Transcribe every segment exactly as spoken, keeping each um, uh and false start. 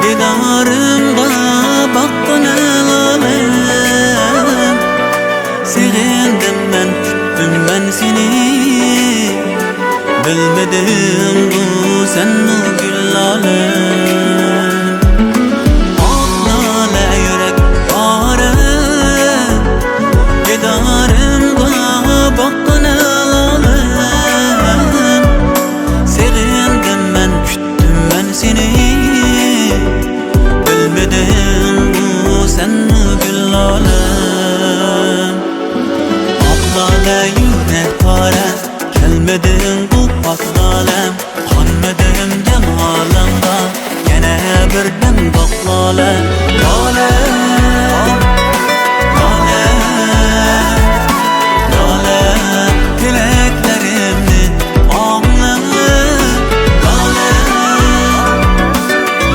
دىدارىمغا باققىن ھالالىم، سېغىندىم مەن، كۈتتۈم مەن سېنى، بىلمىدىڭغۇ سەنمۇ گۈل ئالەم. ئاق لالە يۈرەك باھارى، دىدارىمغا باققىن ھالالىم، سېغىندىم مەن، كۈتتۈم مەن سېنى، بىلمىدىڭغۇ سەنمۇ گۈل ئالەم. ئاق لالە يۈرەك پارە، كەلمىدىڭغۇ پاك ئالەم، قانمىدىم جامالىڭغا، يەنە بىردەم باق لالە. لالە، لالە، لالە، تىلەكلىرىمنى ئاڭلا. لالە،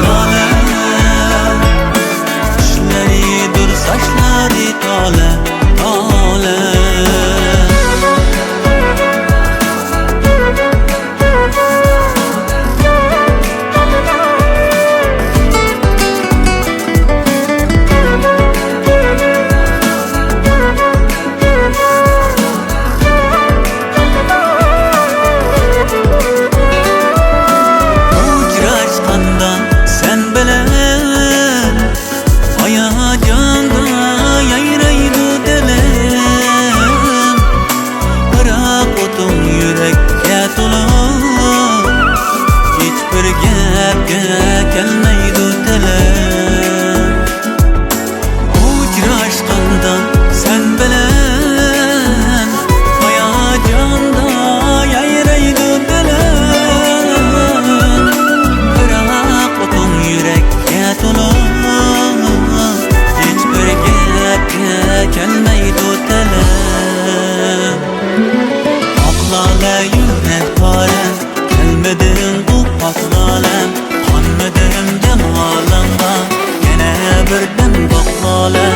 لالە، چىشلىرىدۇر ساچلىرى تالە، تالە. ئۇچراشقاندا سەن بىلەن ھاياجاندا يايرايدۇ دىلىم. بىراق ئوتۇڭ يۈرەككە تولۇپ، ھېچبىر گەپكە كەلمەيدۇ تىلىم. ئۇچراشقاندا سەن بىلەن ھاياجاندا يايرايدۇ دىلىم. بىراق ئوتۇڭ يۈرەككە تولۇپ، ھېچبىر گەپكە كەلمەيدۇ تىلىم. ئاق لالە يۈرەك پارە، كەلمىدىڭغۇ پاك ئالەم، قانمىدىم جامالىڭغا، يەنە بىردەم باق لالە.